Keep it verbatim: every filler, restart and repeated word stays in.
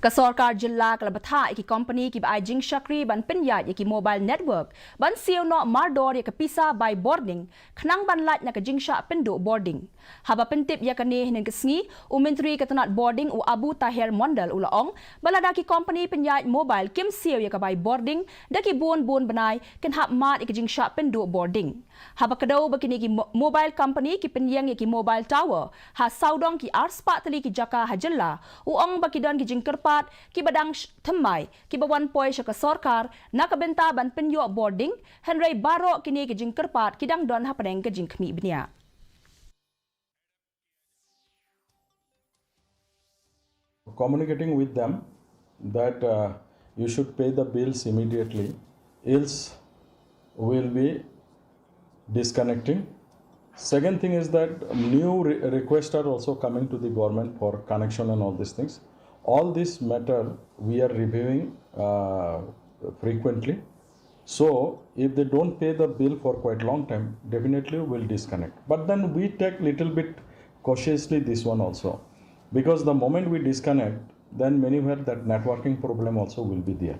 Ka sorkar jylla ka la bthah ïa ki company kiba ai jingshakri ban pynïaid ïa ki mobile network ban siew noh mardor ïa ka pisa bai bording khnang ban lait na ka jingshah pynduh bording. Haba pyntip ïa kane hynnin ka sngi, u Myntri ka tnat bording u Abu Taher Mondal u la ong ba lada ki company pynïaid mobile kim siew ïa ka bai bording da ki bun bun bnai, kin hap mad ïa ka jingshah pynduh bording. Haba kdew ba kine ki mo- mobile company ki pynïeng ïa ki mobile tower ha sawdong ki arspah tylli ki jaka ha jylla, u ong ba ki don ki jingkyrpad kiba dang sh- thymmai kiba wan poi sha ka sorkar na ka bynta ban pynïoh bording, hynrei baroh kine ki jingkyrpad ki dang don hapdeng ka jingkhmih bniah. Communicating with them that uh, you should pay the bills immediately, else we'll be disconnecting. Second thing is that new re- requests are also coming to the government for connection and all these things. All this matter we are reviewing uh, frequently. So if they don't pay the bill for quite long time, definitely we'll disconnect. But then we take little bit cautiously this one also, because the moment we disconnect, then many where that networking problem also will be there.